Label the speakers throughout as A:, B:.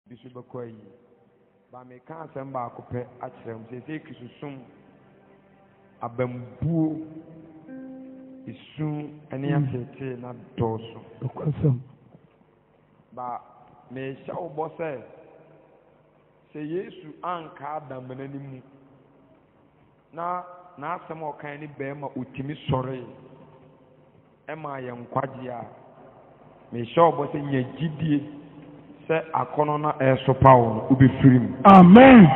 A: Bi so bɛkɔ ayie. Ba meka asɛm baako pɛ akyerɛ mo, seesei Kristosom abambuo, esu ne ateetee no adɔɔso.
B: Nokwasɛm.
A: Ba mehyɛ wo bɔ sɛ, sɛ Yesu anka adamena no mu na n'asɛm a ɔkae ne bɛrima otumi sɔree maa yɛn nkwagyeɛ a, mehyɛ wo bɔ sɛ nya gyidie sɛ akɔnnɔ no a ɛresopa wo no, wobɛfiri mu.
B: Amen.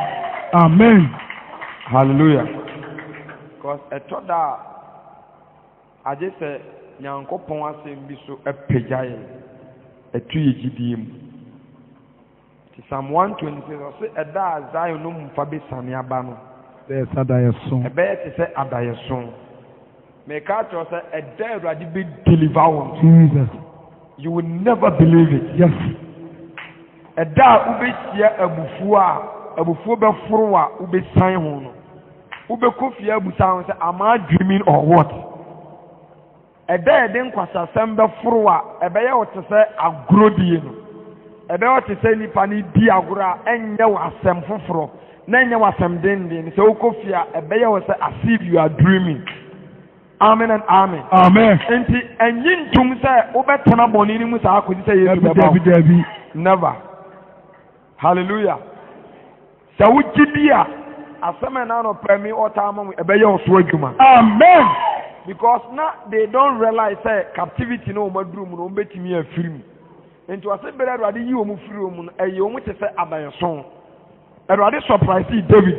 B: Amen.
A: Hallelujah. Because ɛtɔ da a, agye sɛ Nyankopɔn asɛm bi so apagya yɛn, ɛto yɛ gyidie mu. Nti Psalm 126 ɔse ɛda a Zion no mfa bɛsiane aba no.
B: Ɛbɛyɛ sɛ adaeɛso.
A: Ɛbɛyɛ te sɛ adaeɛso. Meka akyerɛ wo sɛ ɛda a Awurade bɛ deliver wo no.
B: Jesus.
A: You will never believe it.
B: Yes.
A: Ɛda a wobɛhyia abufuo a abufuo bɛforo a wobɛsan ho no. Wobɛkɔ fie abusa ho sɛ am I dreaming or what? Ɛda a yɛde nkwaseasɛm bɛforo a ɛbɛyɛ wo te sɛ agorɔdie no, ɛbɛyɛ wo te sɛ nnipa no redi agorɔ a ɛnyɛ wo asɛm foforɔ na ɛnyɛ wo asɛm denden. Sɛ wokɔ fie a, ɛbɛyɛ wo sɛ as if you are dreaming. Amen and amen.
B: Amen.
A: Nti ɛnyi ntom sɛ wobɛtena bɔne no mu saa akɔsi sɛ Yesu bɛba
B: wo. Dabi, dabi.
A: Never. Hallelujah. Sɛ wogye di a, asɛm a ɛna anɔpa mi ɔtaa ma mu ɛbɛyɛ ɔso adwuma.
B: Amen.
A: Because na they don't realize sɛ captivity na wɔn aduru mu no wɔn bɛtumi afiri mu. Nti wɔsi bere Awurade yi wɔn firi wɔn mu no ɛyɛ wɔn te sɛ adaeɛso. Awurade surprise David.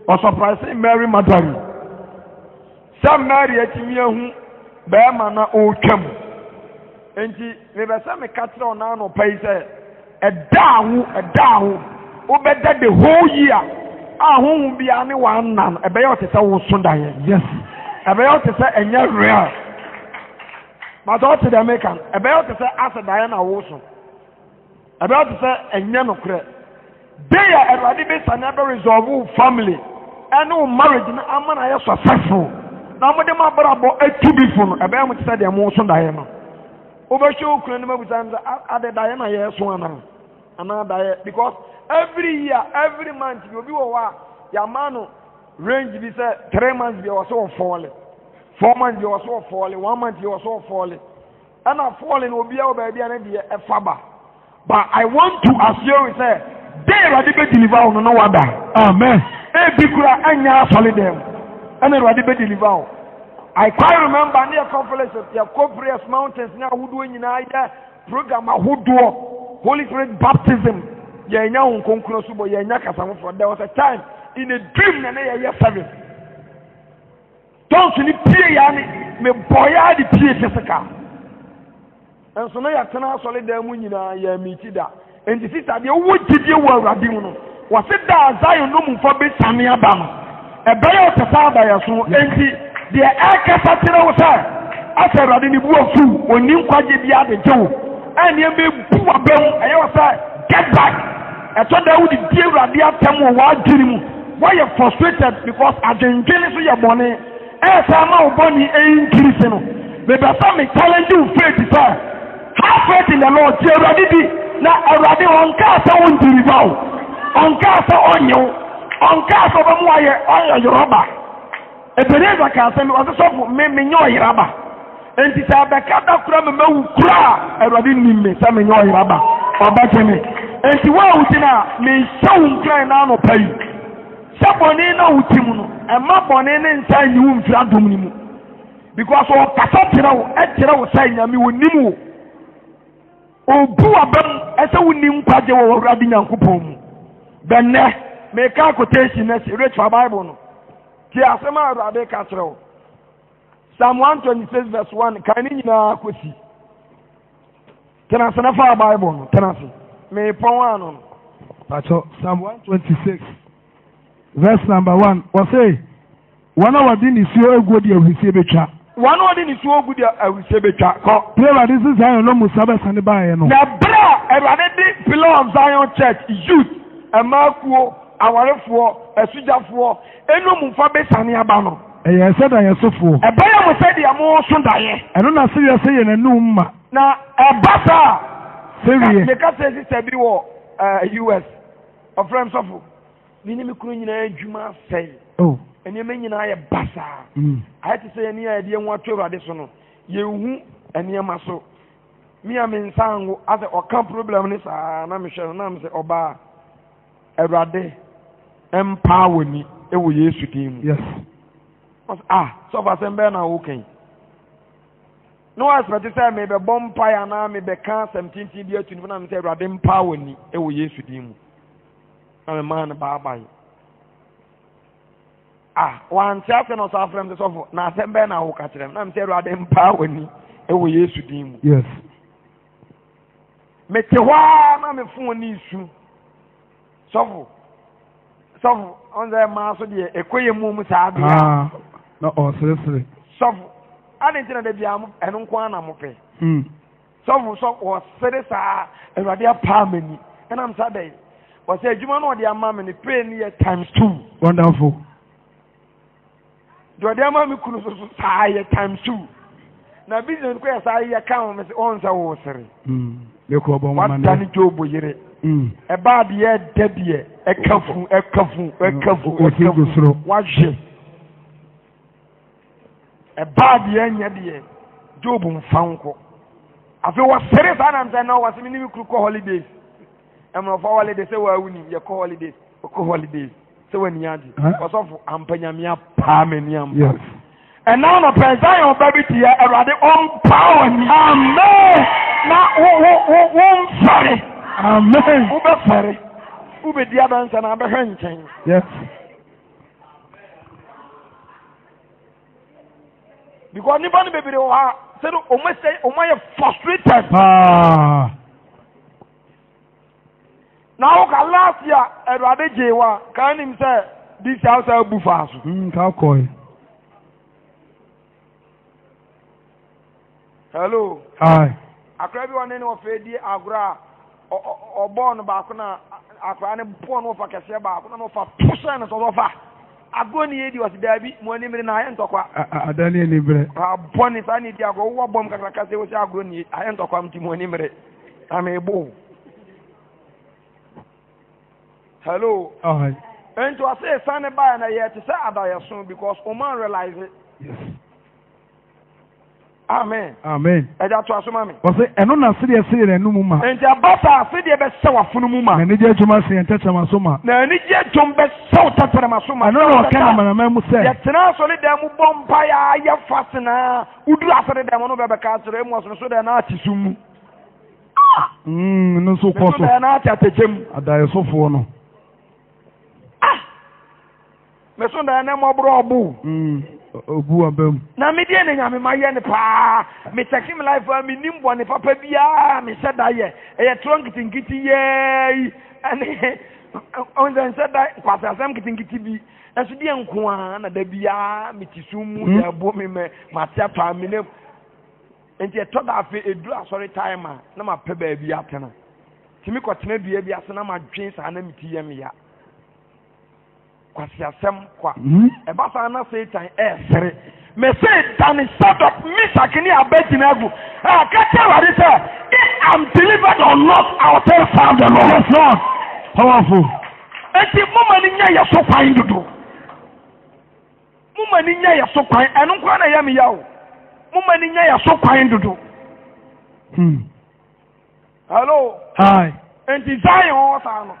A: Ɔsurprise Mary Magdalene. Sɛ Mary atumi ahu bɛrima na ɔretwa mu. Nti mebɛ sɛ meka kyerɛ wo n'anɔpa yi sɛ ɛda a wo ɛda a wo wobɛda the whole year a honhom biara ne wanna no ɛbɛyɛ wo te sɛ woso daeɛ.
B: Yes.
A: Ɛbɛyɛ wo te sɛ ɛnyɛ real. But ɔte dɛ meka no ɛbɛyɛ wo te sɛ asɛ daeɛ na woso. Ɛbɛyɛ te sɛ ɛnyɛ nokorɛ. Day a Awurade bɛsane abɛ resolve wo family ɛne wo marriage no ama no ayɛ successful na mode mo abrabɔ atu bi fo no, ɛbɛyɛ mo te sɛ deɛ moso daeɛ no. Wobɛhwɛ wo kunu anim abusa no sɛ, adɛ daeɛ na yɛreso anaa? Anaa daeɛ? Because every year, every month bi obi wɔ hɔ a yɛama no range bi sɛ 3 months bi ɛwɔ sɛ ɔfɔɔle, 4 months bi ɛwɔ sɛ ɔfɔɔle, one month bi ɛwɔ sɛ ɔfɔɔle. Ɛna fɔɔle no obiara wɔ baabi a ne deɛ ɛfa ba. But I want to assure you sɛ day Awurade bɛ deliver wo no na wada.
B: Amen.
A: Ebi kura ɛnyɛ asɔre dɛm ɛna Awurade bɛ deliver wo. I quite remember ne yɛkɔ fellowship, yɛkɔ prayers mountains ne ahodoɔ nyinaa yɛ program ahodoɔ, Holy Spirit baptism, yɛnya ho nkonkron so bɔ, yɛnya kasa foforɔ. There was a time in a dream na ne yɛyɛ service. Tons no pie ya ne mebɔ ya de pie physical. Nso na yɛtena asɔre dan mu nyinaa yɛn miti da. Nti sista deɛ wowɔ gyidie wɔ Awurade mu no, wɔse da a Zion no mu fa bɛsiane aba no, ɛbɛyɛ wo te sɛ adaeɛso. Enti deɛ ɛrekasa kyerɛ wo sɛ asɛ Awurade ne bu afu, ɔnni nkwagye biara de gye wo, ɛnneɛ mɛbu w'aba mu, ɛyɛ wo sɛ get back. Ɛtɔ da wode di Awurade atɛm wɔ w'adwene mu. Woayɛ frustrated because adwendwene so yɛ bɔne. Ɛyɛ saa ma wo bɔne increase no. Mepɛ sɛ me challenge wo faith sɛ have faith in the Lord. Gye Awurade di na Awurade ɔnkaa sɛ ɔndeliver wo. Ɔnkaa sɛ ɔnye wo. Ɔnkaa sɛ ɔbɛmu ayɛ ɔyɛ yɔrɔba. Ebenezer kaa asɛm bi, ɔse sɔfo me menyɛ ɔyeraba. Enti sɛ ɛbɛka da kora me mawu kora a, Awurade nim me sɛ menyɛ ɔyeraba. Ɔbɛgye me. Enti wo a wogyina a, mehyɛ wo nkuran na anɔpa yi. Sɛ bɔne na wote mu no, ɛma bɔne ne nsa nyi wo mfiri adom no mu. Because ɔkasa kyerɛ wo, ɛkyerɛ wo sɛ Nyame onim wo. Obu w'abam sɛ wonni nkwagye wɔ w'Awurade Nyankopɔn mu. Bɛnnɛ, meka quotation no asi, Rich fa Bible no. Tie asɛm a Awurade ka kyerɛ wo. Psalm 126 verse 1, kan ne nyinaa kɔsi. Tena ase na fa Bible no, tena ase. Mepɔn ano no.
B: Pacho, Psalm 126 verse number 1, wɔse, Wɔn a wɔde nisuo aguo de ahurisie bɛtwa.
A: Wɔn a wɔde nisuo agu de ahurisie bɛtwa. Kɔ.
B: Berɛ Awurade de Zion no Musa bɛsane baeɛ no.
A: Na berɛ a Awurade de Pillar of Zion Church, youth, mmaa kuo, awarefoɔ, asugyafoɔ, nnommumfa bɛsane aba no.
B: Ɛyɛɛ sɛ daeɛsofoɔ.
A: Ɛbɛyɛ mo sɛ deɛ moreso daeɛ.
B: Ɛno na sereɛ sɛ yɛn anom ma.
A: Na ɛba saa a.
B: Sereɛ.
A: Meka kyerɛ sista bi wɔ. ɛɛ US. Ɔfrɛ me sɔfo. Me ne me kunu nyinaa adwuma asɛe.
B: Oh.
A: Nneɛma nyinaa yɛ basaa.
B: Mm.
A: Ayɛ te sɛ yɛn a yɛde yɛn ho ato Awurade so no, yɛnhu nneɛma so. Me a me nsa anwo asɛ ɔka problem ne saa na mehwɛ no na mesɛ ɔbaa Awurade mpaa wɔ ni wɔ Yesu din mu.
B: Yes.
A: Ɔsɛ ah sɔfo asɛm bɛyɛ na woka yi. Na wɔn asɛmti sɛ mebɛbɔ mpae anaa mebɛka asɛm tenten bi atu no na mesɛ Awurade mpaa wɔ ni wɔ Yesu din mu. Na memaa no baabae. Ah, wante ase na ɔsan frɛ me sɛ sɔfo, na asɛm bɛn na woka kyerɛ me? Na mesɛ Awurade mpaa w'ani wɔ Yesu din mu.
B: Yes.
A: Mete hɔ ara na me fon ne su. Sɔfo, sɔfo, ɔn sɛ mmaa so deɛ ɛkɔ yɛ mu mu saa deɛ.
B: Ah, na ɔseresere.
A: Sɔfo, adi nti na da biara ɛno nko ara na mopɛ.
B: Hmm.
A: Sɔfo sɔ wɔsere saa Awurade apaa m'ani ɛnam saa dɛn wɔsɛ adwuma no ɔde ama me no pay no yɛ times two.
B: Wonderful.
A: Deɛ ɔde ama me kunu so so saa yɛ times two na business kɔ yɛ saa yɛ ka ho me sɛ ɔn sɛ wɔsere.
B: Hmm. Mekɔ ɔbɔ nwoma
A: Wada ne Job yere.
B: Hmm.
A: Ɛbaa deɛ ɛdɛ deɛ ɛka fu ɛka fu ɛka fu ɛka fu wahwe. Ɛbaa deɛ ɛnyɛ deɛ Job mfa nkɔ. Afei wɔsere saa nam sɛ na wɔse me ne me kuru kɔ holidays. Mmorɔfo holidays sɛ wɔawu nim yɛkɔ holidays wɔkɔ holidays sɛ wɔani agye. Ɔsɔfo ampa nyame apaa m'ani ampa. Ɛna anɔpɛ Zion ba bi teɛ Awurade ɔmpaa w'ani.
B: Amen.
A: Na wo wo wo wo mfɛre.
B: Amen.
A: Wobɛfɛre. Wobɛdi adansa na abɛhwɛ nkyɛn.
B: Yes.
A: Because nipa no bebree wɔ ha sɛ no wɔn asɛ wɔn ayɛ frustrated.
B: Paa.
A: Na awo ka last year Awurade gyee wa kan nim sɛ this year awusa abu fa so.
B: Mm, ka kɔɛ.
A: Hello.
B: Hi.
A: Akora bi ɔne ne ɔfɛ di agorɔ a ɔbɔɔ no baako na akora no bɔɔ no ɔfa kɛseɛ baako na ɔfa to hyɛn no so ɔfa agorɔ ne yɛ di ɔsi daabi mo ani mmiri na ayɛ ntɔkwa.
B: Ada ne ani brɛ.
A: Abɔ ne saa ne di agorɔ wowɔ bɔm kakraka sɛ wosi agorɔ ne ayɛ ntɔkwa nti mo ani mmiri na mebo. Hello.
B: Hi.
A: Nti ɔsɛ esan ne baeɛ na yɛ te sɛ adayɛso because ɔman realize it.
B: Yes.
A: Amen.
B: Amen.
A: Ɛgya to aso ma me.
B: Wɔsɛ ɛno na sedeɛ sɛ yɛn anum ma.
A: Nti ɛba saa sedeɛ bɛhyɛ w'afono mu ma.
B: Na anigye dwom ahyɛ yɛn tɛkyerɛma so ma.
A: Na anigye dwom bɛhyɛ wo tɛkyerɛma so ma.
B: Ɛno na ɔka na amanaman mu sɛ.
A: Yɛtena asɔredan mu bɔ mpaeɛ a yɛ fast na woduru asɔredan mu no bɛbɛka akyerɛ emu ɔsono so dɛ na ate sum mu.
B: Ah! Mm, no nso kɔ so.
A: So dɛ na ate atɛkyɛ mu.
B: Adaeɛsofoɔ no.
A: Ah! Me so da ɛnɛ mɔborɔ ɔbo.
B: Mm, obu aba mu.
A: Na me deɛ na nyame ma yɛ ne paa. Me kyɛke me life a menim bɔne papa biara mehyɛ da yɛ. Ɛyɛ torɔ nketenkete yɛɛ yi ɛne ɔnsɛ nhyɛ da nkwasi asɛm nketenkete bi. Ɛso deɛ nko ara na da biara mete sum mu hmm. yɛ ɛbo me mɛ mate atɔ amena mu. Nti ɛtɔ da afei ɛduru asɔre time a na mapɛ baabi atena. Tumi kɔtena dua bi ase na madwen saa na meti yɛ me ya. Kwasiasɛm kwa.
B: Hmm?
A: Ɛba saa na Satan ɛresere. Mese dane Sadok, Misak ne Abednego. Ɛ ka kyerɛ Awurade sɛ, if I'm delivered or not, I will still serve the Lord.
B: Yes, Lord. Powerful.
A: Enti moma no nya yɛ so kwan dodo. Moma no nya yɛ so kwan. Ɛno nkoa na ɛyɛ me ya o. Moma no nya yɛ so kwan dodo.
B: Hmm.
A: Hello.
B: Hi.
A: Nti Zion hɔ saa no,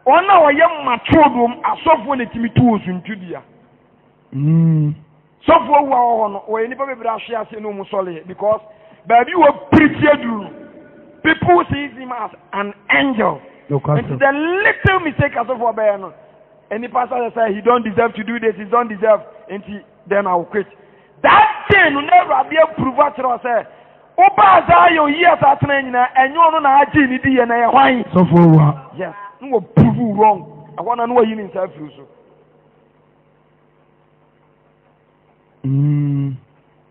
A: wɔn a wɔyɛ matured wɔm asɔfoɔ na etimi tu wɔn suntidua.
B: Mm.
A: Sɔfoɔ wu a wɔ hɔ no, wɔyɛ nipa bebree ahwe ase na wɔn sɔre because baabi wɔ pirikyi aduru no, people see him as an angel. Nti the little mistake asɔfoɔ bɛyɛ no, nipa sɛ sɛ he don't deserve to do this, he don't deserve, nti then I will quit. That day no na Awurade approve akyerɛ sɛ Wobaa Zion yi asa atena nyinaa, ɛnyɛ ɔno na agye ne di yɛ na ɛyɛ hwan?
B: Sɔfo awua.
A: Yes, na wɔ prove wrong. Ɛhɔ na na wayi ne nsa afiri so.
B: Mm.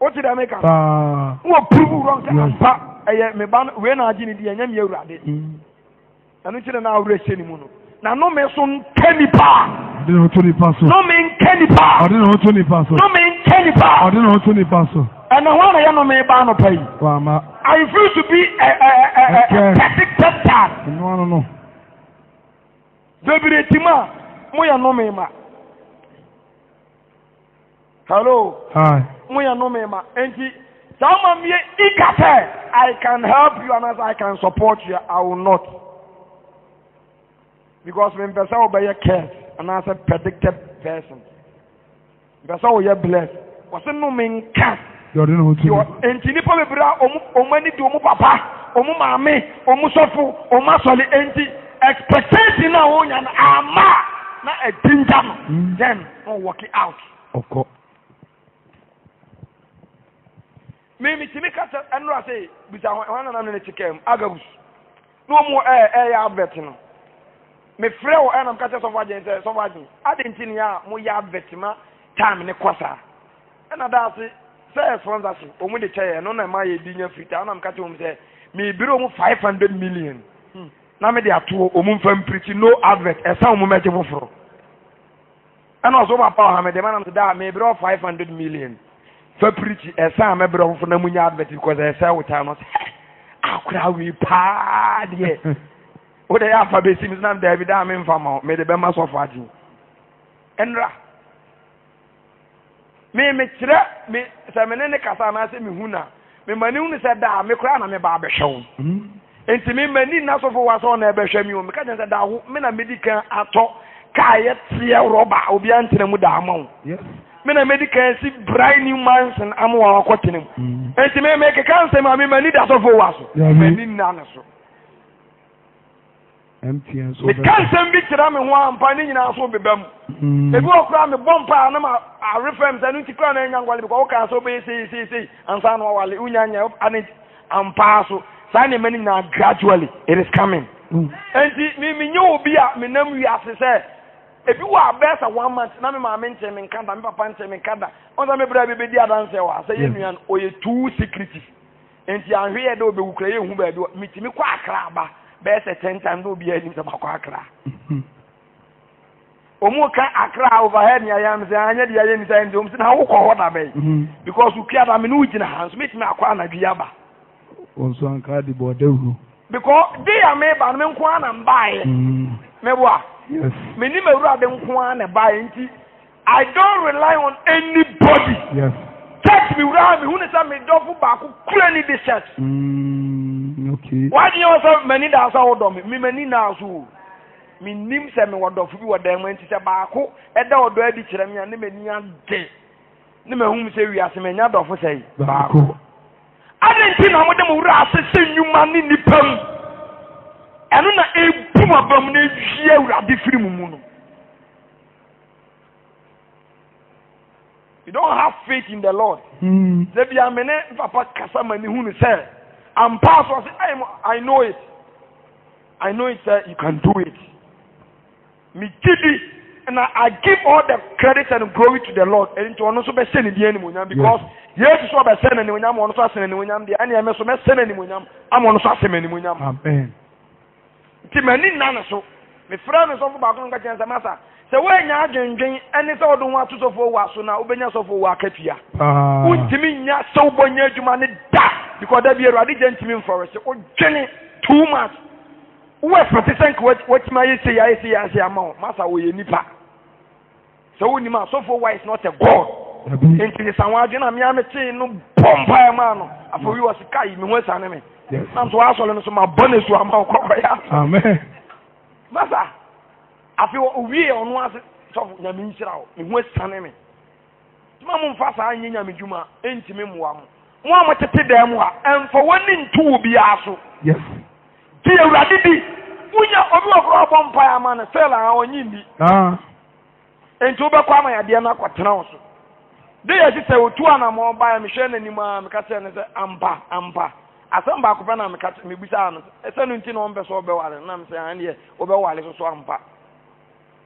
A: Wote dɛ meka?
B: Paa.
A: Na wɔ prove wrong sɛ ampa ɛyɛ me ba no wei na agye ne di ɛnyɛ me awurade.
B: Mm.
A: Ɛno nti na na awerɛ hyɛ ne mu no. Na nnome so nka nipa.
B: Ɔde ne ho to nipa so.
A: Nnome nka nipa.
B: Ɔde ne ho to nipa so.
A: Nnome nka nipa.
B: Ɔde ne ho to nipa so.
A: Ɛna hwan na yɛ nnome ba anɔpa yi?
B: Wama.
A: I refuse to be a a a a a perfect tester.
B: Ɛno ano no.
A: Bebree ti mu a moyɛ nnome ma. Hello.
B: Hi.
A: Moyɛ nnome ma. Enti sɛ woma meyɛ eager sɛ I can help you anaasɛ I can support you, I will not. Because mempɛ sɛ wobɛyɛ curse anaasɛ predicted person. Mpɛ sɛ woyɛ bless. Wɔse nnome nka.
B: Deɛ ɔde ne ho to
A: Deɛ enti nnipa bebree a wɔn wɔn ani di wɔn papa, wɔn maame, wɔn sɔfo, wɔn asɔre enti expectation a wɔnya no ama a na ɛgyingya no. Then na ɔwɔke out.
B: Ɔkɔ.
A: Me metumi ka sɛ ɛnora sɛ bisa hwan na nam ne ne te kaa mu Agabus. Na wɔn ɛɛ ɛyɛ advert no. Mefrɛ wɔ ɛna meka kyerɛ sɔfo agyen sɛ sɔfo agyen adi nti ne a moyɛ advert ma time ne kɔ saa. Ɛna da ase sɛ yɛ sponsorship wɔn de kyɛ yɛ ɛno na ɛma yɛ di nya free time ɛna meka kyerɛ wɔn sɛ mebere wɔn 500 million na mede ato wɔn mfa mpirikyi no advert ɛsan wɔn mɛgye foforɔ. Ɛna ɔsɛ wo papa ɔha me de ma nam sɛ daa mebrɛ wo 500 million fa pirikyi ɛsan a mɛbrɛ wo fo na munya advert because ɛsɛ wo time no sɛ akora wei paa deɛ wo de yɛ afa bɛsi mi sɛ nam daabi daa memfa ma wo mede bɛma sɔfo agye ɛnra me mekyerɛ me sɛ me ne ne kasa anaasɛ mehu na mema ne hunu sɛ daa me koraa na meba abɛhwɛ wo nti me m'ani nna sɔfo wa sɛ ɔna ɛbɛhwɛ mi o meka kyerɛ sɛ daa ho me na medi kan atɔ kaa yɛ teɛ rɔba obiara ntena mu daa ama wo me na medi kan si brand new mansion ama wa wakɔ tena mu mm. nti me mekeka nsɛm a me m'ani da sɔfo wa so m'ani nna ne so
B: MTN so
A: meka nsɛm bi kyerɛ me ho ampa ne nyinaa so beba mu mm. ebi wɔ koraa mebɔ mpa a na ma arefɛm sɛ no nti koraa na anya nkwale bikɔ wokaa sɛ wobɛyɛ sei sei sei ansa na wawale wonya nyɛ ane ampaa so saa nneɛma no nyinaa gradually it is coming mm. enti me menyɛ obi a menam wiase sɛ ebi wɔ abɛɛ sɛ one month na me maame nkyɛn me nka da me papa nkyɛn me nka da ɔn sɛ me brɛ bi bɛdi adanseɛ wɔ ha sɛ yɛ nua no ɔyɛ too secretive Nti anhwɛ yɛ dɛ obewu kura yɛ hu baabi wɔ metumi kɔ akra aba bɛyɛ sɛ ten times na obiara anim sɛ makɔ akra. Wɔn ka akra overhead ni ayɛ sɛ anyɛ deɛ ayɛ ni sɛ nti wɔn sɛ na wokɔ hɔ da bɛyi mhm. because okua da me ne wogyina ha nso metumi akɔ anadwo yi aba.
B: Wɔn nso anka de bɔ dawuro.
A: Because de a meba no me nko ara na mbaeɛ. Mhm. Meboa.
B: Yes.
A: Me nim awurade nko ara na ɛbaeɛ nti. I don't rely on anybody.
B: Yes.
A: Church mi wura mi hu ne sɛ mi dɔfo baako kura ni di church.
B: Mm, okay.
A: Wadi yɛn sɛ m'ani da sɛ ɔdɔ mi, mi m'ani na so o. Mi nim sɛ mi wɔ dɔfo bi wɔ dan mu nti sɛ baako ɛda ɔdɔ adi kyerɛ mi a ne m'ani agye. Ne ma hu sɛ wiase mi nya dɔfo sɛ yi.
B: Baako.
A: Adi nti na mo de mo wura asese nnwuma ne nipa mu. Ɛno na ebu mo abam na ewie awurade firi mo mu no. You don't have faith in the Lord. Sɛ bia me ne papa kasa ma ne hu no sɛ ampa so ɔsɛ I am I know it. I know it sɛ you can do it. Me gye di na I give all the credit and glory to the Lord. Ɛnti ɔno nso bɛhyɛ ne din animuonyam because Yesu so ɔbɛhyɛ n'animuonyam ɔno nso ahyɛ n'animuonyam deɛ ɛne ɛmɛ so mɛhyɛ n'animuonyam ama ɔno nso ahyɛ m'animuonyam.
B: Amen.
A: Nti m'ani nna ne so. Mefrɛɛ me sɔfo baako no ka kyerɛ no sɛ, Masa, sɛ woannya adwendwen ne sɛ wode wo ho ato sɔfo owu so no a, wobɛnya sɔfo owu akatua. Wontumi nnya sɛ wobɔ nyɛ adwuma ne da because da bi Awurade gya ntumi mfɔrehye. Wodwene too much. Wo expect sɛ nka watumi ayɛ sei ayɛ sei ayɛ sei ama wo. Masa, wɔyɛ nipa. Sɛ wonim a, sɔfo owu is not a god. Nti sesa wɔn adwene a mmea metee no bɔ mpaeɛ maa no. Afei wɔ sika yi, me ho asiane me. Nam so w'asɔre no so ma bɔ ne so ama wo kɔkɔ yɛ asɔre.
B: Amen.
A: Masa, afei owie ɔno ase sɔfo nyame nhyira wo, me ho asiane me. Tuma mo mfa saa nyɛ nyame dwuma, ɛntumi mmoa mo. Mo a motete dan mu a, ɛmfa w'ani nto wo biara so.
B: Yes.
A: Gye Awurade di. Wonya obi wɔ koraa ɔbɔ mpaeɛ ama no, sɛl a ɔnye nni.
B: Ah.
A: Enti wobɛkɔ ama yadeɛ no akɔtena wo so. De yɛ sɛ otu anamɔ baeɛ mehwɛ n'anim a meka kyerɛ no sɛ ampa ampa. Asɛm baako pɛ na meka mebisaa no sɛ ɛsɛ no nti na ɔmpɛ sɛ ɔbɛware no na mesɛ ɛn deɛ wobɛware so so ampa.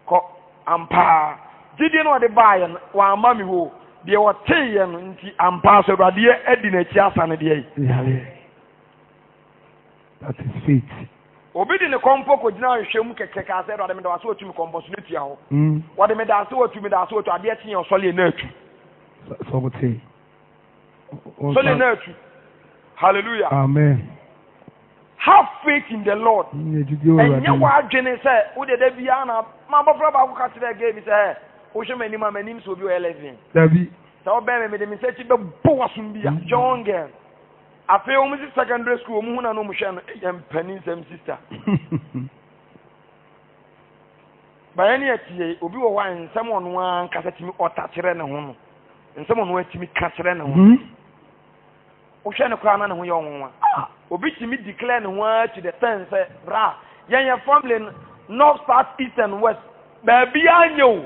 A: Kɔ ampa. Gyidie no ɔde baeɛ no wamma me hɔ deɛ ɔteeɛ no nti ampa so Awurade adi n'akyi asa no deɛ
B: yi. That is faith.
A: Obi de ne kɔmpɔ kɔgyina ahwehwɛ mu kɛkɛ kaa sɛ, Awurade meda wo ase watu me kɔmpɔ so na tua hɔ.
B: Mm.
A: Wɔde meda ase watu, meda ase watu, adeɛ kyeeɛ ɔsɔleɛ na atu.
B: Sɛ ɔte.
A: Sɔleɛ na atu. Hallelujah.
B: Amen.
A: Have faith in the Lord. Ɛnyɛ w'adwene sɛ wode da biara na ma abɔfra baako ka kyerɛ gay bi sɛ ɛ wohwɛ m'anim a m'anim sɛ obi ɔyɛ lesbian.
B: Dabi.
A: Sɛ wobɛn me mede me nsa akyi bɛbɔ w'asom bi a mm. young girl. Afei wɔn si secondary school wɔn hu na no wɔn hwɛ no ɛyɛ mpanin nsɛm sister. Bayɛ ne ɛteɛ obi wɔ hɔ a nsɛm ɔno ankasa tumi ɔta kyerɛ ne ho no nsɛm ɔno atumi ka kyerɛ ne ho. Mm. Wohwɛ no koraa na ne ho yɛ wo nwonwa. Ah! Obi tumi declare ne ho ara to the ten sɛ, bra, yɛn yɛ family no, north, south, east and west, baabiara nyɛ o.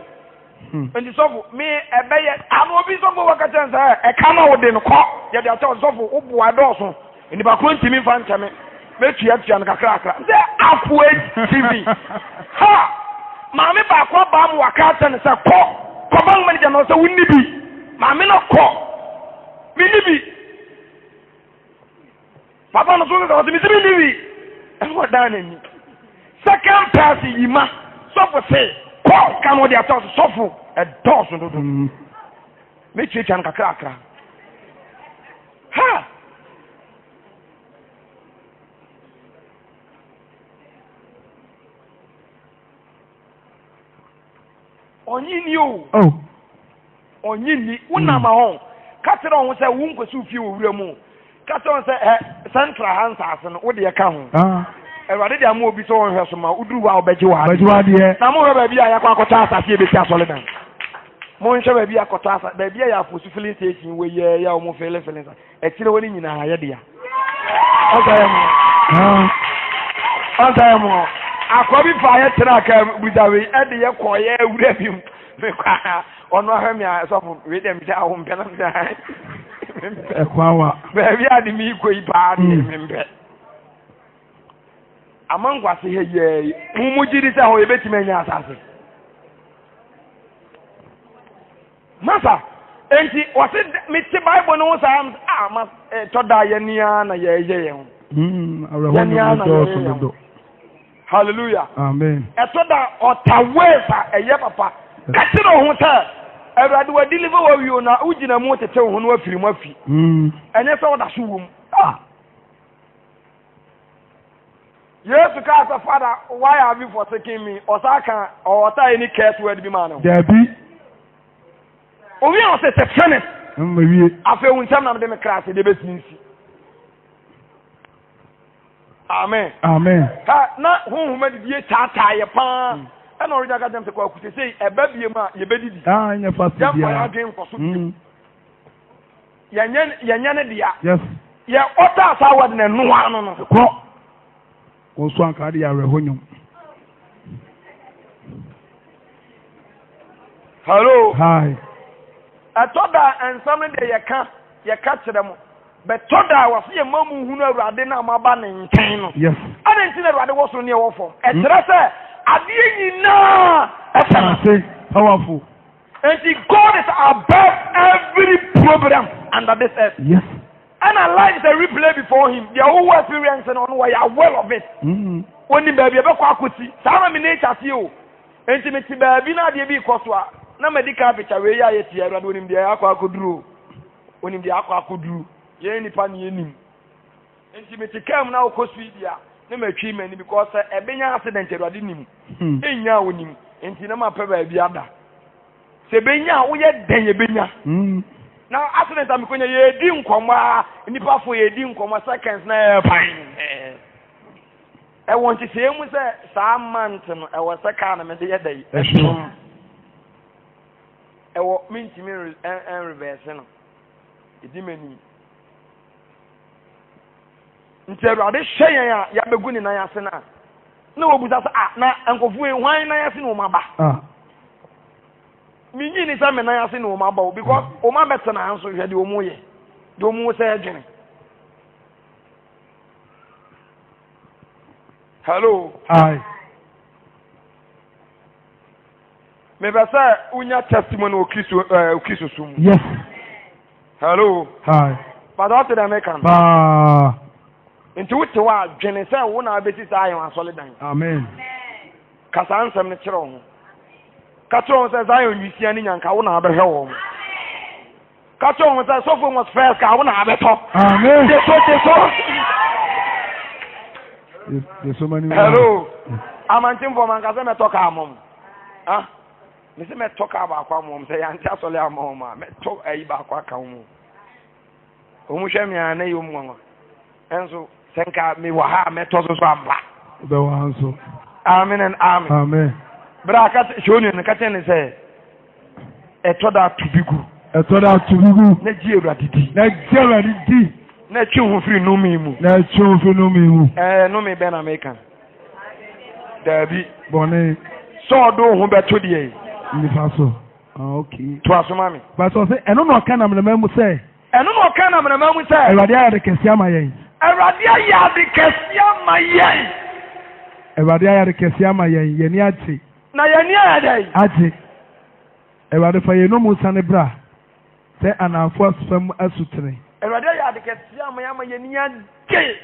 A: Hmm. Nti sɔfo, me ɛbɛyɛ, ano obi sɔfo wɔ kɛkyɛ nsɛ, ɛka na wode no kɔ, yɛde akyɛ wo sɔfo, woboa ɛdɔɔso, nnipa koro ntumi mfa nkyɛ me, mɛtuatua no kakrakra. Sɛ akoa TV, ha! Maame baako abaa mu waka akyɛ no sɛ kɔ, kɔ bank manager na ɔsɛ wonni bi. Maame no kɔ. Menni bi. Papa no so sɛ ɔsɛ mesi menni bi. Ɛna ɔdan n'ani. Second person yi ma sɔfo se kɔ ka no ɔde akyɛw so sɔfo ɛdɔɔso dodo. Mm. Metuatua no kakrakra. Ha! Ɔnye nni o.
B: Oh.
A: Ɔnye nni. Wonam a ɔn. Ka kyerɛ ɔho sɛ wo nkɔsi wo fie wɔ wura mu. Ka kyerɛ ɔho sɛ ɛ sɛntra ha nsaase no wo deɛ ka ho.
B: Ah.
A: Awurade de ama obi sɛ ɔnhwɛ so ma woduru hɔ a wobɛgye wɔ
B: adeɛ. Bɛgye wɔ adeɛ.
A: Na mohwɛ baabi a yɛakɔ akɔtɔ asase yɛbɛsi asɔredan. Monhwɛ baabi a akɔtɔ asase baabi a yɛ afosu filling station wɔ yɛ yɛ a wɔn fele fele sa. Akyire hɔ no nyinaa yɛ dea. Ɔnsa yɛ mo. Ɔnsa yɛ mo. Akɔ bi fa yɛ tena ka busa wei ɛde yɛ kɔ yɛ awura bi mu. Mekɔ a ɔno ahwɛ me a sɔfo wei deɛ mehyɛ awo mpɛ na mesɛ mempɛ.
B: Ɛkwawa.
A: Baabi a de me kɔ yi paa deɛ hmm. mempɛ. Amankwase ha yɛ mo mo gye di sɛ hɔ yɛbɛtumi anya asase. Masa, enti wɔse mete Bible no ho saa a ma ɛtɔ da yɛn ara na yɛyɛ yɛn ho.
B: Hmm, yɛn ara na yɛyɛ yɛn ho.
A: Hallelujah.
B: Amen.
A: Ɛtɔ da ɔta ways a ɛyɛ papa. Ka kyerɛ wo ho sɛ Awurade wa deliver wa wie na wogyina mu tete wo ho na wafiri mu afi.
B: Hmm.
A: Ɛnyɛ sɛ woda so wom. Ah. Yesu kaa sɛ, Father, why have you forsaken me? Ɔsan ka ɔtaa any curse word bi maa ne ho.
B: Dabi.
A: Owi a ɔsɛ sɛ finish.
B: Mmawie.
A: Afei wo nsɛm na mede me kra ase de bɛsi nsi. Amen.
B: Amen.
A: Ha na honhom adidie taataa yɛ paa. Hmm. Ɛna ɔregya ka kyɛm sɛ kwaku sɛ sei ɛba bie mu a yɛbɛdidi.
B: Ah, nyɛ fast biara.
A: Yɛmfa yɛn adwene nkɔ so bio. Hmm. Yɛnyɛ yɛnyɛ ne dea.
B: Yes.
A: Yɛ ɔtaa saa word na ɛnoa ano no.
B: Kɔ. Wɔn nso anka de yɛ awerɛho nnwom.
A: Hello.
B: Hi.
A: Ɛtɔ da nsɛm no deɛ yɛka yɛka kyerɛ mo. Bɛtɔ da a wɔso yɛ mma mu hunu awurade na mo aba ne nkyɛn no.
B: Yes.
A: Adɛn nti na awurade wɔ soro ne ɛwɔ fam? Ɛkyerɛ sɛ adeɛ nyinaa ɛhyɛ
B: n'ase. Powerful.
A: Enti God is above every problem under this earth.
B: Yes.
A: Ɛna life is a replay before him. Deɛ wowɔ experience no ɔno wɔyɛ aware of it.
B: Mm.
A: Onim baabi ɛbɛkɔ akɔsi. Saa na me nature teɛ o. Enti mete baabi na adeɛ bi rekɔ so a na madi kan picture wei yɛ a yɛte awurade onim deɛ akɔ akɔduru o. Onim deɛ akɔ akɔduru. Yɛn nipa ne yɛnim. Nti mete kaa mu na wokɔ speed a na matwi m'ani because sɛ ɛbɛnya accident awurade nim.
B: Hmm.
A: Ɛnya a onim. Nti na mapɛ baabi ada. Sɛ ɛbɛnya a woyɛ dɛn ɛbɛnya.
B: Hmm.
A: Na accident a mekɔnya yɛdi nkɔmmɔ a nnipa fo yɛdi nkɔmmɔ seconds na ɛyɛ pan. Ɛwɔ nhyehyɛeɛ mu sɛ saa month no ɛwɔ sɛ kaa no mede yɛ dɛn ɛsom. Ɛwɔ mentumi nreverse no. Ɛdi m'anim. Nti Awurade hwɛ yɛn a yɛabɛgu ne nan ase no a, na wɔbusa sɛ, ah, na nkurɔfoɔ yi, hwan nan ase na wɔn aba?
B: Ah.
A: Menyi ni sɛ me nan ase na wɔn aba o, because wɔn abɛtena nso hwɛ deɛ wɔn yɛ, deɛ wɔn sɛ adwene. Hello.
B: Hi.
A: Mepɛ sɛ wonya testimony wɔ Kristo ɛɛ eh, Kristo som mu.
B: Yes.
A: Hello.
B: Hi.
A: But ɔte dɛ meka no.
B: Paa.
A: Nti wote hɔ a dwene sɛ wo na abɛsi saa ayɛn asɔredan.
B: Amen.
A: Ka saa nsɛm no kyerɛ wo ho. Ka kyerɛ wo sɛ Zion nwisia ne nyanka wo na abɛhwɛ wɔn. Ka kyerɛ wɔn sɛ sɔfo was first ka wo na abɛtɔ.
B: Amen.
A: Gye so gye so. Hello. Amantimfoɔ manka sɛ mɛtɔ kaa mɔ mo. Ah, mese mɛtɔ kaa baako ama wɔn sɛ yɛante asɔle ama wɔn a mɛtɔ ayi baako aka wɔn. Wɔn hwɛ me a na ɛyɛ wɔn nwanwa. Ɛnso sɛ nka mewɔ ha a mɛtɔ so so ampa.
B: Bɛwɔ ha nso.
A: Amen and amen.
B: Amen.
A: Bere a ka hyɛ onua no ka kyerɛ ne sɛ ɛtɔ da to bi gu.
B: Ɛtɔ da to bi gu.
A: Na gye awurade di.
B: Na gye awurade di.
A: Na ɛtwe ho firi nnome mu.
B: Na ɛtwe ho firi nnome mu.
A: Ɛɛ nnome bɛn na meka? Daabi.
B: Bɔne.
A: Sɛ ɔde wo ho bɛto deɛ yi.
B: Nifa so. Ah, okay.
A: To aso ma me.
B: Bàtà ɔsɛ ɛno na ɔka nam nama mu sɛ.
A: Ɛno na ɔka nam nama mu sɛ.
B: Awurade ayɛ ade kɛseɛ ama yɛn.
A: Awurade ayɛ ade kɛseɛ ama yɛn.
B: Awurade ayɛ ade kɛseɛ ama yɛn, yɛn ani agye.
A: Na yɛn ani ayɛ dɛn?
B: Agye. Awurade fa yɛn nnommum sane bra sɛ anaafoɔ fam asutene.
A: Awurade ayɛ ade kɛseɛ ama yɛn ama yɛn ani agye.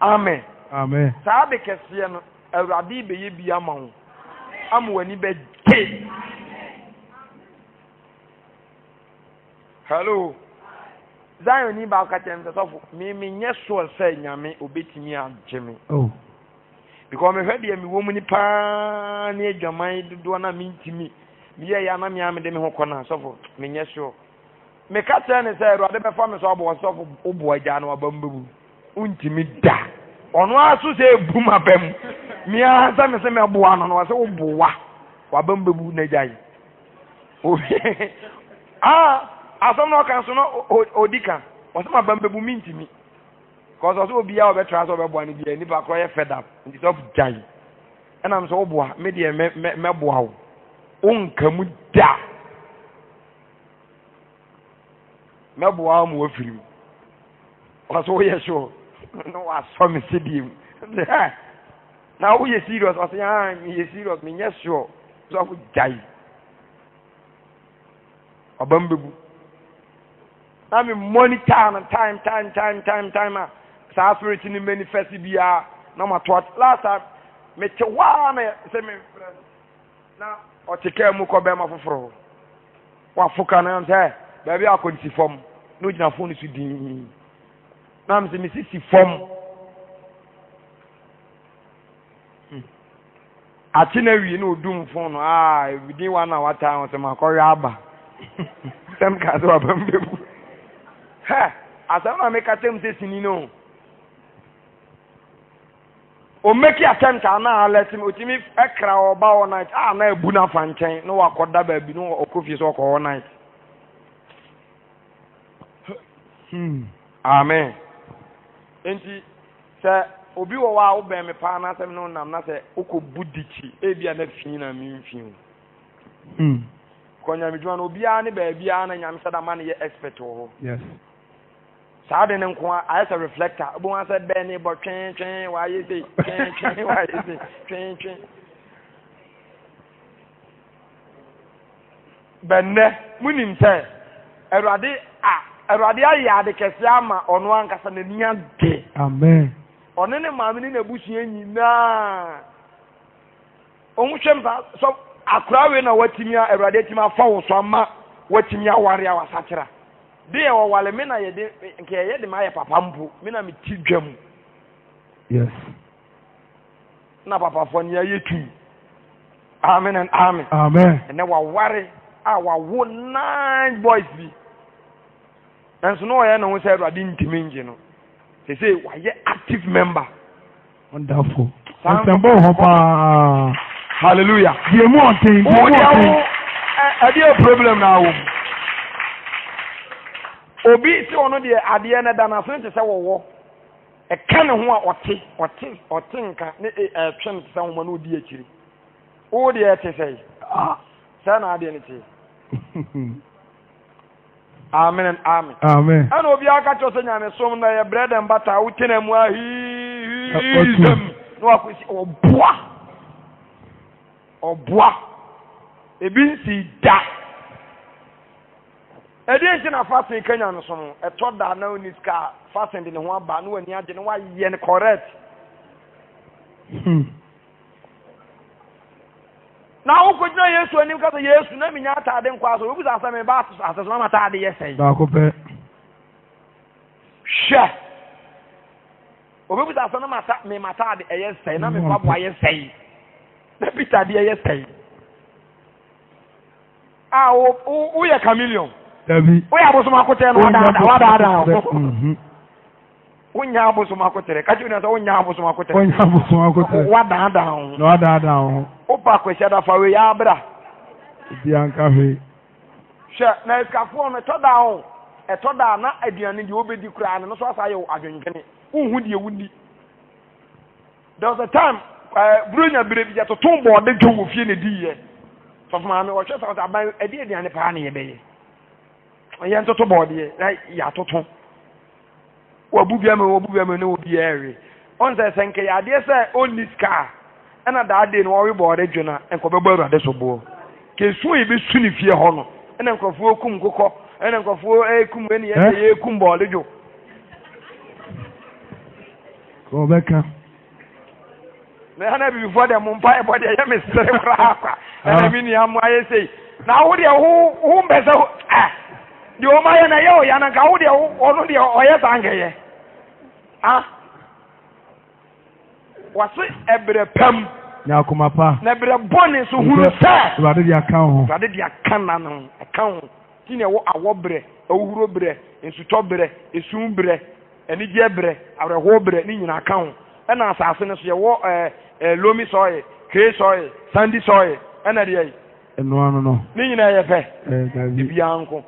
A: Amen.
B: Amen.
A: Saa ade kɛseɛ no, Awurade bɛyɛ bi ama wo ama w'ani bɛgye. Hello. Zion ni baako ka kyerɛ me sɛ sɔfo, me menyɛ sure sɛ Nyame obetumi agye me.
B: Oh.
A: Because mehwɛ deɛ mewɔ mu ni paa ne adwaman dodoɔ na mentumi meyɛ yɛ na mea mede me ho kɔ no sɔfo menyɛ sure. Meka kyerɛ ne sɛ Awurade bɛfa me so aboɔ sɔfo woboa agya no waba mu bɛbu. Wontumi da. Ɔno ara so sɛ ebu m'aba mu. Mea sɛ me sɛ mɛboa no no ɔsɛ woboa waba mu bɛbu na gyae. Ah, asɛm na ɔka so no ɔdi ka. Ɔsɛ ma bam bɛbu mentimi. Kɔsɛ ɔsɛ obiara ɔbɛtra sɛ ɔbɛboa no biara nipa korɔ yɛ fed up. Nti sɛ gyae. Ɛnam sɛ woboa, me deɛ mɛboa wo. Wonka mu da. Mɛboa wo ma wafiri mu. Ɔsɛ woyɛ sure. Na wasɔ me sedie mu. Na woyɛ serious? Ɔsɛ ah meyɛ serious, menyɛ sure. Sɔfo gyae. Ɔba mu bɛbu. Na me monitor no time time time time time a saa spirit no manifest biara na mato at last time mete hɔ a na sɛ mefrɛ no na ɔte kaa mu kɔ bɛrima foforɔ hɔ wafo ka no sɛ baabi a akɔnsi fam na ogyina fon so dinn na mesɛ mesisi fam Hmm. Akye na wie na odum fon no aa within one hour time ɔsɛ makɔhwɛ aba. Sɛm ka sɛ waba mu bɛbu. Hɛ asɛm na meka kyɛm sɛ sini no. O make attempt a na alert me otumi ɛkra ɔba all night a na ebu na fa nkyɛn na wakɔda baabi na ɔkɔ fie sɛ ɔkɔ all night.
B: Hmm.
A: Amen. Nti Sɛ obi wɔ hɔ a wobɛn me paa na sɛ me ne wo nam na sɛ wokɔbu dikyi, ebia na fi na memfi o.
B: Hmm.
A: Kɔ nyamedwuma no obiara ne baabiara na nyame sɛ da ma no yɛ expert wɔ hɔ.
B: Yes.
A: Saa de no nko a ayɛ sɛ reflector wobɛhu sɛ bɛn ne bɔ twentwen wayɛ sei twentwen wayɛ sei twentwen. Bɛnnɛ, munim sɛ Awurade a Awurade ayɛ ade kɛseɛ ama ɔno ankasa n'ani agye.
B: Amen.
A: Ɔne ne maame ne n'abusua nyinaa. Wɔn hwɛ mu saa sɛ akora wei na watumi a Awurade atumi afa wo so ama watumi aware a wasakyera. De yɛ wɔwale me na yɛde nka yɛyɛ de ma ayɛ papa mpo me na me ti dwa mu.
B: Yes.
A: Na papafoɔ no yɛayɛ tu. Amen and amen.
B: Amen.
A: Ɛnɛ waware a wawo nine boys bi. Nanso na ɔyɛ ne ho sɛ Awurade ntumi ngye no. Sese wayɛ active member.
B: Wonderful. Nsɛmbɔ wɔ hɔ paa.
A: Hallelujah.
B: Deɛ mu ɔden. Deɛ mu ɔden.
A: Ɛdeɛ problem na awɔ mu. Obi sɛ ɔno deɛ adeɛ no da n'aso te sɛ wɔwɔ. Ɛka ne ho a ɔte, ɔte, ɔte nka ne ɛtwe no te sɛ nwoma na ɔdi akyiri. Wo deɛ ɛte sɛ
B: ah.
A: Sɛ na adeɛ no te. Amen and amen.
B: Amen.
A: Ɛna obiara ka kyerɛ sɛ nyamesom na yɛ bread and butter wotena mu ahiihisɛm na wakɔsi ɔboa ɔboa ebi nsi da. Ɛdeɛn nti na fasten ka nyamesom? Ɛtɔ da na ɔnni sika a, fasten de ne ho aba na w'ani agye na wayɛ no correct.
B: Hmm.
A: Na wokɔgyina Yesu anim ka sɛ Yesu na menya ataade nkɔ asɔre wobisa sɛ meba asase so na m'ataade yɛ sɛn?
B: Baako pɛ.
A: Hwɛ! Obɛbusa sɛ na mata me mataade ɛyɛ sɛe na me mpaboa yɛ sɛe na Peter deɛ yɛ sɛe. A wo wo woyɛ chameleon.
B: Dabi.
A: Woyɛ abosom akotɛ no wadaada wadaada ho.
B: Mhm.
A: Wonya abosom akotɛ. Ka kyerɛ sɛ wonya abosom akotɛ.
B: Wonya abosom akotɛ.
A: Wadaadaa ho.
B: Na wadaadaa ho.
A: Wopa akwasi fa wei abra.
B: Obi anka hwee.
A: Hwɛ, na asikafoɔ no, ɛtɔ da o, ɛtɔ da a na aduane deɛ wobɛdi koraa no, no so asa ayɛ wo adwendwene. Wonhu deɛ wonni. There was a time, eh, Buronya berɛ bi, yɛtoto bɔɔde dwo wɔ fie na ɛdiiɛ. Sɔfo maame, wɔhwɛ sɛ wɔsɛ aban, ɛde aduane paa na yɛbɛyɛ. Yɛntoto bɔɔdeɛ, na yɛatoto. Wabu bi ama wabu bi ama ne obi ɛrewe. Ɔn sɛ sɛ nkɛyɛ adeɛ sɛ ɔnni sika a, ɛna daa de no ɔwe bɔɔde dwo no a, nka ɔbɛbɔ awurade so boɔ. Kɛsu a yɛbɛsu ne fie hɔ no, ɛna nkurɔfoɔ kum nkokɔ, ɛna nkurɔfoɔ ɛkum ɛne yɛn deɛ yɛkum bɔɔde dwo.
B: Ɔbɛka.
A: Na ɛna abibifoɔ deɛ mo mpa ɛbɔ deɛ ɛyɛ me sere koraa kwa. Ɛna ah. me nua mo ayɛ sei. Na wo deɛ wo wo mpɛ sɛ ah deɛ wɔn ayɛ na ɛyɛ ɔya na nka wo deɛ ɔno deɛ ɔyɛ saa nkɛyɛ. Ah wɔse ɛbrɛ pam.
B: Na akoma pa.
A: Na ɛbrɛ bɔne nso hunu sɛ.
B: Awurade de aka ho.
A: Awurade de aka na no aka ho. Ti na ɛwɔ awɔ brɛ, ahuhuro brɛ, nsutɔ brɛ, esu brɛ. Anigyeɛ berɛ, awerɛhoɔ berɛ, ne nyinaa ka ho. Ɛna asase no so yɛwɔ ɛɛ ɛɛ loamy soil, clay soil, sandy soil, ɛna deɛ yi.
B: Ɛno ano no.
A: Ne nyinaa yɛ pɛ.
B: Ɛɛ dabi.
A: Ebiara nko.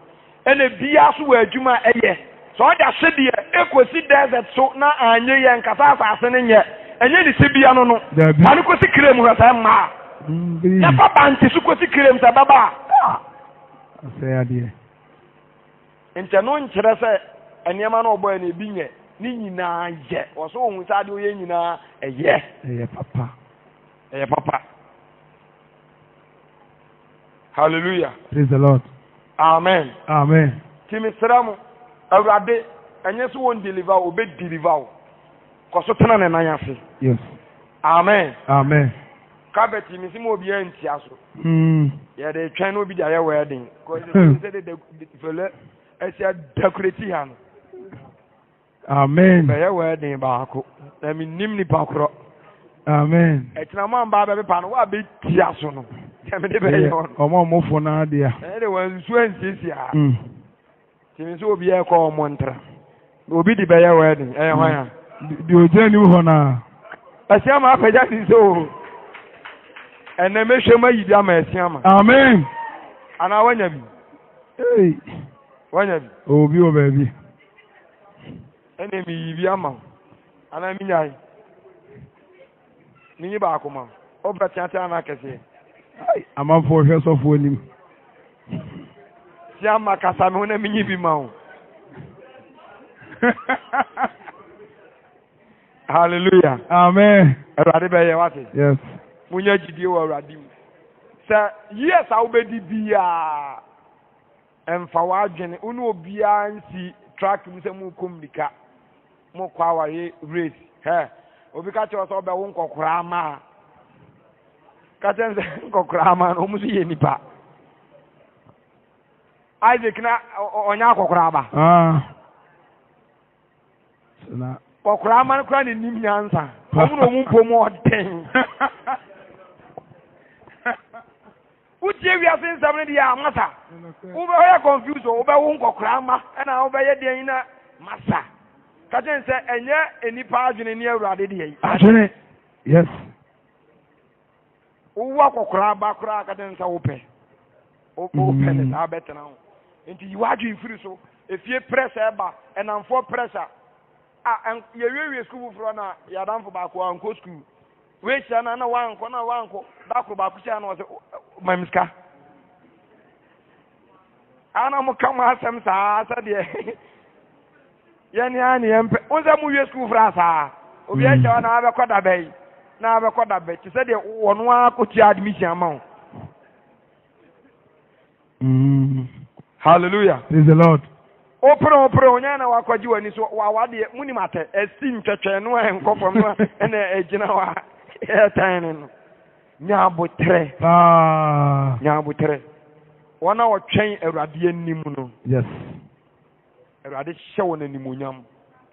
A: Ɛna ebiara so wɔ adwuma a ɛyɛ. Sɛ ɔde ahyɛdeɛ ekosi desert so na anyɛ yɛ nkasa asase no nyɛ. Ɛnyɛ ne sibea no no.
B: Dabi.
A: Fa no kosi kra mu hwɛ sɛ ɛmma a.
B: Mm,
A: Na fa bankye so kosi kra mu sɛ ɛbɛba a.
B: Ah. Asɛe adeɛ.
A: Nti ɛno nkyerɛ sɛ nneɛma no ɔbɔɛ no ebi nyɛ, ne nyinaa yɛ. Wɔ so ohun sɛ adeɛ ɔyɛ nyinaa ɛyɛ.
B: Ɛyɛ papa.
A: Ɛyɛ papa. Hallelujah.
B: Praise the Lord.
A: Amen.
B: Amen.
A: Ti mesrɛ mo, Awurade, ɛnyɛ sɛ wɔn deliver wo, ɔbɛ deliver wo. Kɔ so tena ne nan ase.
B: Yes.
A: Amen.
B: Amen.
A: Carpet yi mesi ma obiara ntia so.
B: Hmm.
A: Yɛde twɛn na obi de ayɛ wedding. Kɔ sɛ de fɛlɛ ɛsi adakureti ha no.
B: Amen.
A: Bɛyɛ wedding baako na mi nim nipa korɔ.
B: Amen.
A: Ɛkyina mo amba abɛpepa no wa bɛ tia so no. Deɛ mi de bɛyɛ hɔ no.
B: Ɔmo a ɔmo fo naa deɛ.
A: Ɛyɛ de wɔn nsuo nsiesie ha. Tìmí sɛ obi ɛkɔ ɔmo ntra. Obi de bɛyɛ wedding ɛyɛ hwan a.
B: Deɛ ogyina anim hɔ naa.
A: Ɛsia ma apagya ne nsa o. Ɛnɛ mɛhwɛ mu ayi bi ama ɛsia ma.
B: Amen.
A: Anaa wanya bi.
B: Hey.
A: Wanya bi.
B: Obi wɔ baabi.
A: Ɛnɛ meyi bi ama wo. Anaa menyae. Menyi baako ma wo. Wopɛ teatea anaa kɛseɛ?
B: Amanfoɔ hwɛ sɔfoɔ anim.
A: Sia ma kasa me ho na menyi bi ma wo. Hallelujah.
B: Amen.
A: Awurade bɛyɛ wate.
B: Yes.
A: Munya gyidie wɔ Awurade mu. Sɛ years a wobɛdi biara ɛmfa w'adwene wo ne obiara nsi track mu sɛ mokɔ mmirika mokɔ aware race hɛ obi ka kyerɛ sɛ ɔbɛwo nkɔkoraa ma a ka kyerɛ sɛ nkɔkoraa ma no wɔn nso yɛ nipa Isaac na ɔnyɛ akɔkoraa ba
B: ah.
A: kɔkoraa ma no koraa ne nim nyansa wɔn na wɔn mpo mu ɔden Wotie wiase nsɛm no deɛ a masa. Wobɛyɛ confuse o, wobɛwo nkɔkoraa mma ɛna wobɛyɛ deɛ nyina masa. Ka kyerɛ sɛ ɛnyɛ nnipa adwene ne Awurade deɛ yi.
B: Adwene, yes.
A: Wowo akɔkoraa ba koraa ka kyerɛ sɛ wopɛ. Wopɛ ne saa bɛtena ho. Nti yi w'adwene firi so. Efie pressure ɛba, ɛnamfoɔ pressure. A yɛwiewie sukuu foforɔ na yɛadamfo baako ankɔ sukuu. Wei hyia no na wankɔ na wankɔ da koro baako hyia no ɔsɛ ma me sika. Ana mo ka mo asɛm saa sɛdeɛ yɛne a ne yɛmpɛ wo sɛ mowie sukuu fra saa obi ahyia hɔ na abɛkɔ dabɛ yi na abɛkɔ dabɛ te sɛ deɛ wɔno ara kɔtua admission ama wo.
B: Mm.
A: Hallelujah.
B: Praise the Lord.
A: Wopere wopere onye na wakɔgye w'ani so wawadeɛ munim atɛ ɛsi ntwɛtwɛ no a ɛnkɔ fam no a ɛna ɛgyina hɔ a ɛɛtan no no nya aboterɛ
B: paa
A: nya aboterɛ wɔn a wɔtwɛn awurade anim no
B: yes
A: awurade hyɛ wɔn animuonyam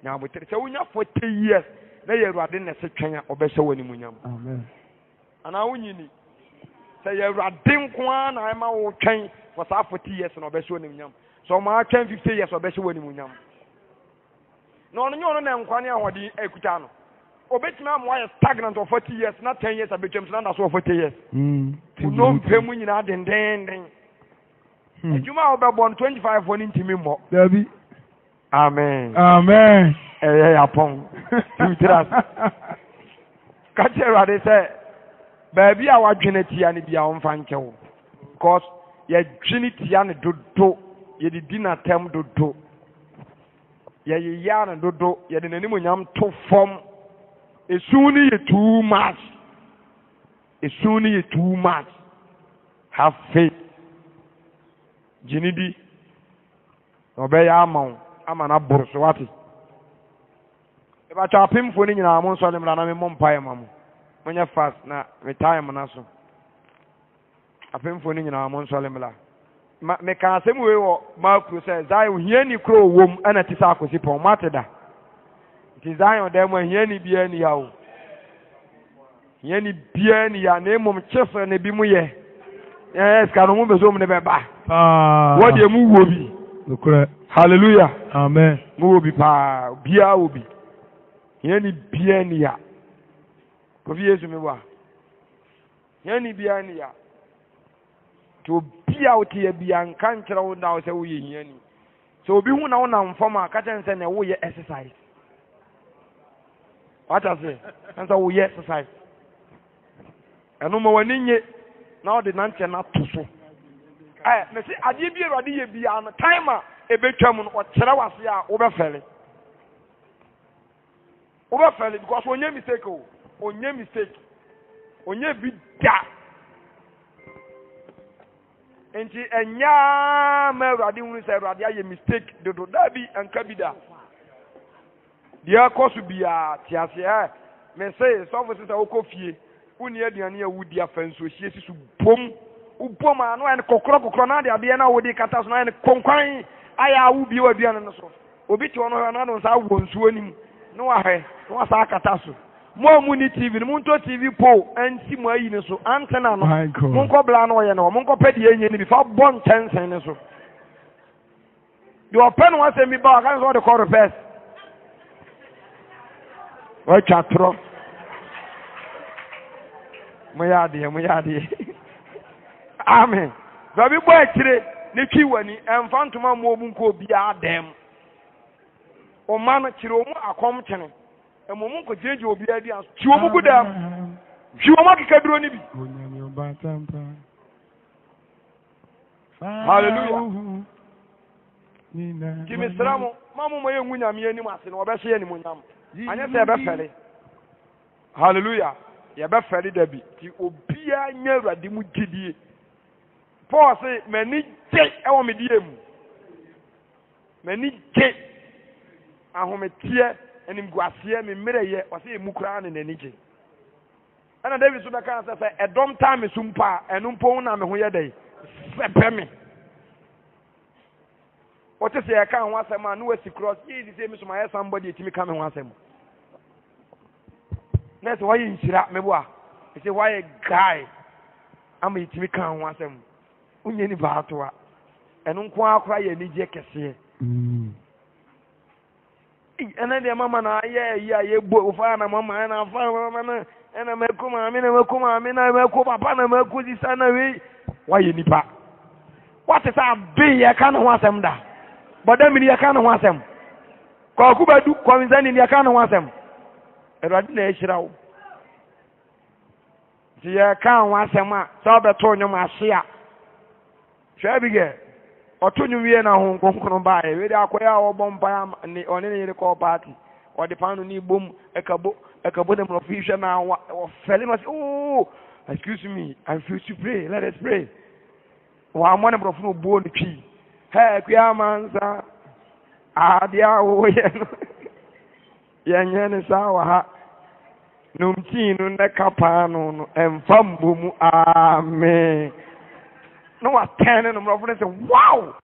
A: nya aboterɛ sɛ wonya 40 years. Na yɛ Awurade na ɛsɛ twɛn a ɔbɛhyɛ wo animuonyam.
B: Amen.
A: Anaa wonyi ni? Sɛ yɛ Awurade nko ara na ɛma wo twɛn for saa 40 years na ɔbɛhyɛ wo animuonyam. Sɛ ɔma atwɛn 50 years ɔbɛhyɛ wo animuonyam. Na ɔno nyɛ ɔno na nkwa ne ahoɔden ekuta no. Obetumi ama wayɛ stagnant for 40 years na 10 years abɛtwam so na da so wɔ 40 years. Nnompe mu nyinaa dendenden. Adwuma a wobɛbɔ no 25 foɔ no ntumi mmɔ.
B: Dabi.
A: Amen.
B: Amen.
A: Ɛyɛ yapɔn. Tiri ase. Ka kyerɛ Awurade sɛ baabi a wadwene tia no bia ɔmfa nkyɛ wo. Because yɛdwene tia no dodo, yɛdidi n'atɛm dodo, yɛyeyaa no dodo, yɛde n'animuonyam to fam. Esu no yɛ too much. Esu no yɛ too much. Have faith. Gye ne di. Na ɔbɛyɛ ama wo ama no aboro so wate. Mebatwa apemfoɔ no nyinaa mo nsɔre mmra na memmɔ mpaeɛ ma mo. Monyɛ fast na me time no so. Apemfoɔ no nyinaa mo nsɔre mmra. Ma meka asɛm wei wɔ makuro sɛ Zion hiani kuro wɔ mu ɛna te sɛ akosi pɔn moate da. Nti Zion dan mu ahiani biara ni ha o. Hiani biara ni ha na mmom kyesɛ na ebi mu yɛ. Ɛɛ sika no mo bɛ so mo de bɛba.
B: Paa.
A: Wɔ deɛ mo wɔ bi.
B: Nokorɛ.
A: Hallelujah.
B: Amen.
A: Mo wɔ bi paa. Biara wɔ bi. Hiani biara ni ha. Kofi Yesu mi wa. Hiani biara ni ha. Nti obi a wote ya bia nka nkyerɛ wo da wo sɛ woyɛ hiani. Sɛ obi hu na wonam fam a, ka kyerɛ no sɛ na woyɛ exercise. Wate ase? Ɛn sɛ woyɛ exercise. Ɛno ma w'ani nye na ɔde nanteɛ no ato so. Ɛ mese adeɛ bi awurade yɛ biara no time a ɛbɛtwa mu no ɔkyerɛ w'ase a wobɛfɛle. Wobɛfɛle because ɔnyɛ mistake o. Ɔnyɛ mistake. Ɔnyɛ bi da. Nti ɛnyɛ ara ma Awurade hunu sɛ Awurade ayɛ mistake dodo. Daabi, ɛnka bi da. Deɛ ɛkɔ so biara, te aseɛ. Ɛ, mese, sɔfo se sɛ wokɔ fie, wonni aduane a wodi afa nsuo hyeɛ si so bom. Wobom a, na wayɛ no kɔkorɔ kɔkorɔ na ade adeɛ no a wode kata so no ayɛ no konkwan ayɛ a wobie w'aduane no so. Obi te hɔ no hwɛ na ne nsa awɔ nsuo no mu na wahwɛ na wasa akata so. Mo a munni TV no, montɔ TV pole nsi mo ayi no so, antenna no. Monkɔ bla na ɔyɛ no hɔ, monkɔpɛ deɛ ɛnyɛ no bi fa bɔ nkyɛnse no so. Deɛ ɔpɛ no asɛm bi ba ɔka sɛ ɔde kɔ repɛs. Watwa torɔ. Moyɛ adeɛ, moyɛ adeɛ. Amen. Baabi bɔ akyire ne twi w'ani, ɛmfa ntoma mmoa obu nkɔ obiara dɛm. Ɔma no kyerɛ ɔmu akɔm kyene. Mmom monkɔgyinagyina obiara aduan so. Twi wɔn gu dɛm. Twi wɔn akekaduro no bi. Hallelujah. Nti mesrɛ mo, ma mo ma yɛngu Nyame anim ase na wɔbɛhyɛ yɛn animuonyam. Anyɛ sɛ yɛbɛfɛre. Hallelujah. Yɛbɛfɛre da bi. Nti obiara nya Awurade mu gyidie. Paul se, m'ani gye wɔ me deɛ mu. M'ani gye ahometeɛ, animguaseɛ, me mmerɛyɛ, ɔsɛ emu koraa na n'ani gye. Ɛna David nso bɛka sɛ sɛ ɛdɔm taa me so mpo a, ɛno mpo ho na me ho yɛ dɛn? Sɛpɛ me. Wote sɛ yɛka ho asɛm a na wasi cross, yii sɛ mi so mayɛ somebody etimi ka me ho asɛm. Na sɛ wayɛ nhyira meboa, ɛsɛ wayɛ guy ama yɛtumi ka ho asɛm. Wonyɛ nipa atoa. Ɛno nko ara koraa yɛ anigyeɛ kɛseɛ. Mm. Ɛnɛ deɛ mama na ayɛ ayi a yɛbɔ ofa na mama ɛna afa mama na ɛna mɛko maame na mɛko maame na mɛko papa na mɛko sisa na wei wayɛ nipa. Wate sɛ abe yɛka ne ho asɛm da. Bɔdamini yɛka ne ho asɛm. Kwaku badu kɔminsani yɛka ne ho asɛm. Awurade na ahyira wo. Nti yɛreka ho asɛm a, sɛ wobɛto nnwom ahye a, hwɛ Abigail, ɔto nnwom wie na Honhom Kronkron baeɛ. Wei de akɔyɛ a ɔbɔ mpaeɛ ne ɔne ne yere kɔɔ party. Ɔde paano ne bom ɛkabo ɛkabo ne mmorɔfo yi hwɛ na ɔfɛle no ɔsɛ oh excuse me I refuse to pray let us pray. Wɔammɔ ne borɔfo no obuo no twi. Hɛ akua amansa adeɛ a wɔyɛ no. Yɛnyɛ no saa wɔ ha. Nom tii no na ka paanoo no ɛmfa mmɔ mu. Amen. Na watɛn ne no mmorɔfo no sɛ wow.